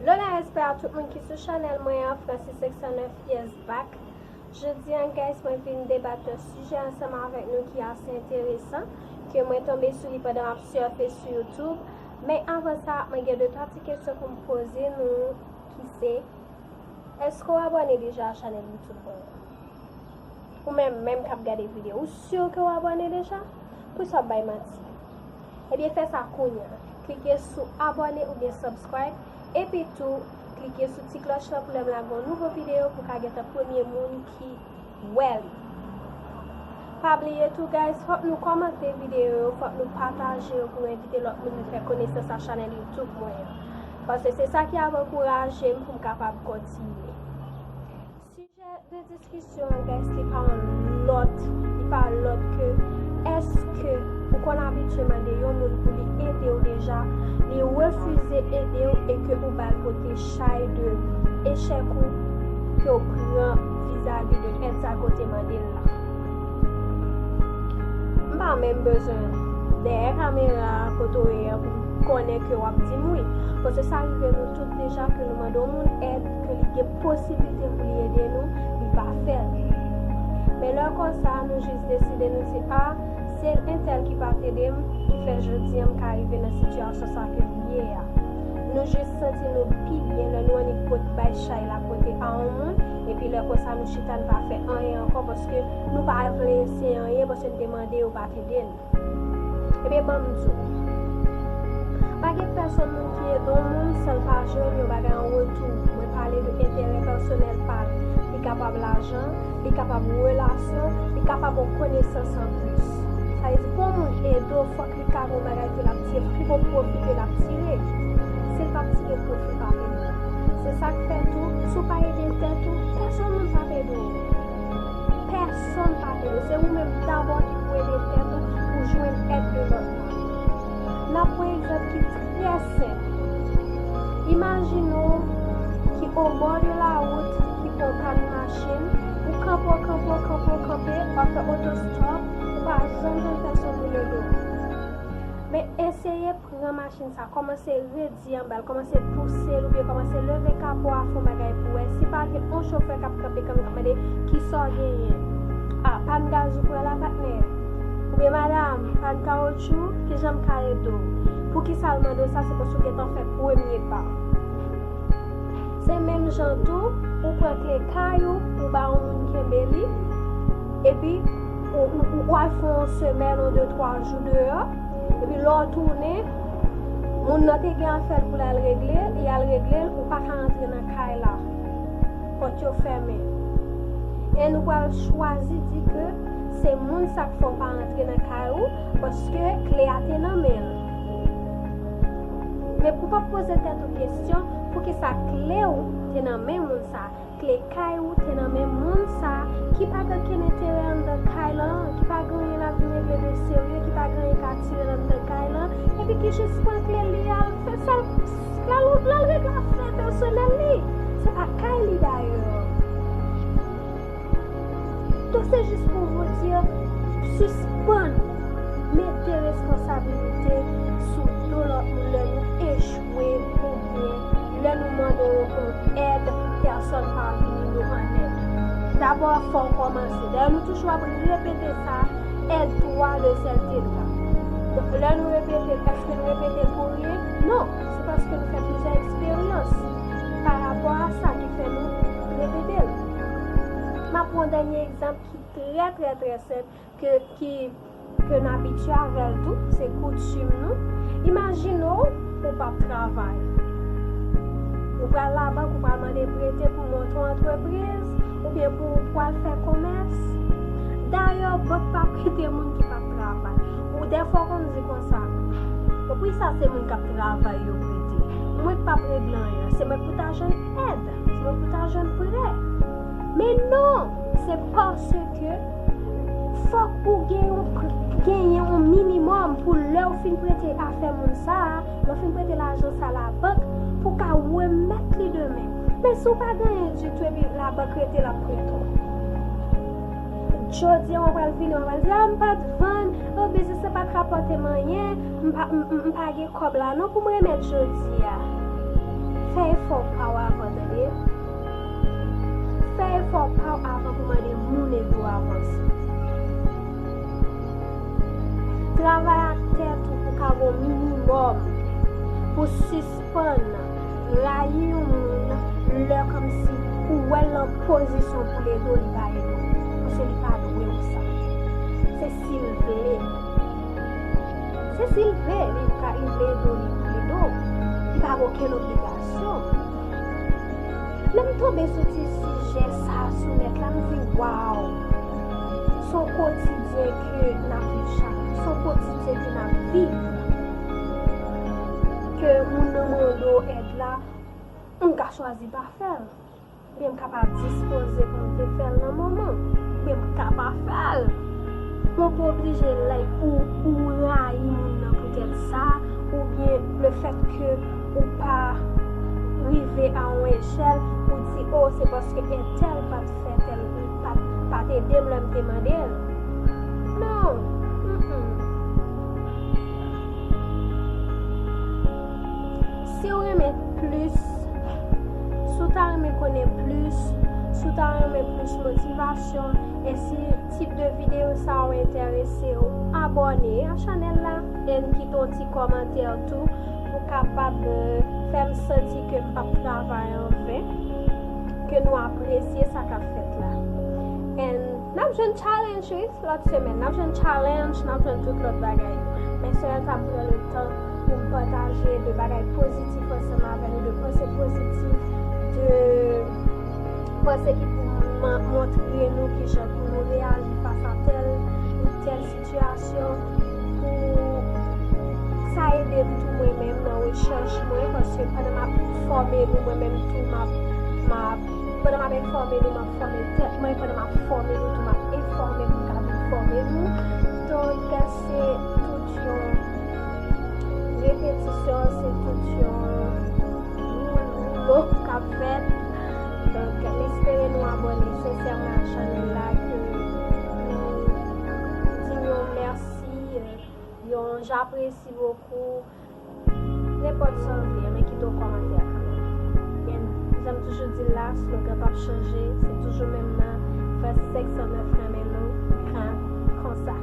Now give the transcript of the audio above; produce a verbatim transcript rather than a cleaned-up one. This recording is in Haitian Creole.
Hello la, respè a tout moun ki sou chanèl mwen an, Francis six oh nine is back. Jodi an, guys, mwen vin debat yon sijè ansanm avèk nou ki ase enteresan, ke mwen tonbe sou li pandan m ap sèfe sou YouTube. Men avan sa, mwen gen de twa ti kesyon pou m poze nou, ki se, èske w abòne deja a chanèl YouTube mwen an? Ou menm, menm k ap gade videyo, ou si ke w abòne deja? Poukisa w ap bay manti? Ebyen, fè sa kounye a. Klike sou abòne oubyen subscribe. Epi tou, klike sou ti klòch lan pou lè m lage yon nouvo videyo pou w ka gentan premye moun ki wè li. Pa bliye tou, guys, fòk nou kòmante videyo yo, fòk nou pataje yo pou nou envite lòt moun vin fè konesans a chanèl YouTube mwen an. Paske se sa ki ap ankouraje m pou m kapab kontinye. Sijè de diskisyon an, guys, li pa yon lòt, li pa lòt ke èske ou konn abitye mande yon moun pou li ede w deja, li refize ede w e ke ou ba l pote chay de echèk ou ke w pran vizavi de èd sa ke w te mande l la. M pa menm bezwen dèyè kamera kote w ye an pou m konnen ke w ap di m wi. Paske sa rive nou tout deja ke nou mande yon moun èd, ke li gen posiblite pou li ede nou, li pa fè l. Men lè konsa, nou jis deside, nou di, a, se entèl ki pa t ede m, ki fè jodi an m ka rive nan sitiyasyon sa ke m ye a. Nou jis santi nou pi byen lè nou annik pot bay chay la pote a yon moun, epi lè konsa nou chita, n pa fè anyen ankò, paske nou pa vle eseye anyen, paske n te mande yo pa t ede n. Ebyen, ban m di w, pa gen pèsonn moun ki ede yon moun san l pa jwenn yon bagay an retou. Mwen pale de enterè pèsonèl pa l. Li kapab lajan, li kapab relasyon, li kapab yon konesans anplis. Sa vle di, pou yon moun ede w, fòk li ka gen yon bagay ke l ap tire, fòk li gen yon pwofi ke l ap tire. Si l p ap tire pwofi, l p ap ede w. Se sa k fè tou, si w pa ede tèt ou, pèsonn moun p ap ede w. Pèsonn p ap ede w. Se ou menm dabò ki pou ede tèt ou pou jwenn èd de lòt moun. N ap pran egzanp ki trè senp. Imajine w ki obò de lawout, ki pran pàn machin, ou kanpe, w kanpe, w kanpe, w kanpe, w ap fè otostòp, ou pa janm jwenn pèsonn pou l ede w. Men eseye pran machin sa, kòmanse redi anba l, kòmanse pouse l oubyen kòmanse leve kapo a, fè yon bagay pou wè si pa gen yon chofè k ap kanpe kanpe k ap mande kisa w genyen. A, pàn gaz ou pran la, patnè? Oubyen, madanm, pàn kawotchou, kijan m ka ede w? Poukisa l mande w sa? Se paske w gentan fè premye pa. Se menm jan tou, ou pran kle kay ou, ou ba yon moun kenbe li, epi ou, ou, ou, ou al fè yon semèn, yon de, twa jou deyò, epi lè w tounen, moun nan te gen afè l pou l al regle, li al regle l, ou pa ka rantre nan kay la. Pòt yo fèmen. E nou pral chwazi di ke se moun sa k fè w pa rantre nan kay ou, paske kle a te nan men l. Men pou w pa poze tèt ou kesyon, poukisa kle w te nan men moun sa? Kle kay ou te nan men moun sa ki pa gen okenn enterè anndan kay lan, ki pa gen anyen l ap vin regle de serye, ki pa gen anyen k atire l anndan kay lan, epi ki jis pran kle li al fè sa l, l al, l al regle afè pèsonèl li. Se pa kay li dayè. Donk, se jis pou w di, sispann mete responsabilite sou do lòt moun lè nou echwe oubyen lè nou mande yon èd, pèsonn pa vini nou an èd. Dabò, fò w kòmanse. Dayè, nou toujou ap repete sa, aide-toi de celle t'aidera. Donk, lè nou repete l, èske nou repete l pou ryen? Non, se paske nou fè plizyè eksperyans pa rapò a sa ki fè nou repete l. M ap pran yon dènye egzanp ki trè, trè, trè senp, ke, ki, ke n abitye avè l tou, se koutim nou. Imajine w, ou p ap travay. Ou pral labank, ou pral mande prete pou monte yon antrepriz, oubyen pou, pou al fè komès. Dayè, bank pa prete moun ki p ap travay. Ou dèfwa w konn di konsa, bon, poukisa se moun k ap travay yo prete? Mwen k p ap regle anyen, se mwen k pou ta jwenn èd, se mwen k pou ta jwenn prè. Men non, se paske fòk ou gen yon, genyen yon minimòm pou lè w fin prete afè moun sa a, lè w fin prete lajan sa labank, pou w ka remèt li demen. Men si w pa gen anyen ditou epi labank rete l ap prete w. Jodi a, w pral vini, w pral di, a, m pa t vann, o, biznis la pa t rapòte m anyen, m pa, m, m, m pa gen kòb la non pou m remèt jodi a. Fè efò pa w avan, tande. Fè efò pa w avan pou mande moun ede w avanse. Travay ak tèt ou pou ka gen yon minimòm, pou sispann rayi yon moun lè kòmsi ou wè l nan pozisyon pou l ede w, li pa ede w. Paske li pa dwe w sa. Se si l vle. Se si l vle, li ka, li vle ede w, li, li ede w. Li pa gen okenn obligasyon. Lè m tonbe sou ti sijè sa a sou nèt la, m di, waw! Se yon kotidyen ke n ap viv chak jou. Se yon kotidyen ke n ap viv. Ke moun nan mande w èd la, m ka chwazi pa fè l. Oubyen m kapab dispoze pou m te fè l nan moman. Oubyen m ka pa fè l. Mwen pa oblije like ou, ou rayi moun nan poutèt sa, oubyen lefèt ke ou pa rive a yon echèl, ou di, o, se paske entèl pa t fè tèl, pa t, pa t ede m lè m te mande l. Non. Mm-mm. Si w renmen plis, si w ta renmen konnen plis, si w ta renmen plis motivasyon, e si tip de videyo sa a enterese w, abòne a chanèl la, e kite yon ti kòmantè tou, pou kapab, eh, fè m santi ke m p ap travay anven, ke nou apresye sa k ap fèt la. And n ap jwenn challenge, wi. Lòt semèn, n ap jwenn challenge, n ap jwenn tout lòt bagay yo. Men sèl sa m pran le tan pou m pataje de bagay pozitif ansanm avè nou, de panse pozitif, de panse ki pou man-, montre nou kijan pou nou reyaji fas a tèl, tèl sitiyasyon, pou sa ede m tou mwen menm nan rechèch mwen, paske pandan m ap fòme nou, mwen menm tou, m ap, m ap, pandan m ap enfòme nou, m ap fòme tèt mwen, pandan m ap fòme nou tou, m ap enfòme pou m ka vin fòme nou. Donk, se tout yon repetisyon, se tout yon woulo k ap fèt. Donk, m espere nou abòne sensèman a chanèl la, ke nou di yon mèsi, yon j'apprécie beaucoup. Nenpòt sa w vle, men kite yon kòmantè kanmenm. And, jan m toujou di l la, slogan p ap chanje, se toujou menm nan, fè sèks an nèf renmen nou, kan, konsa.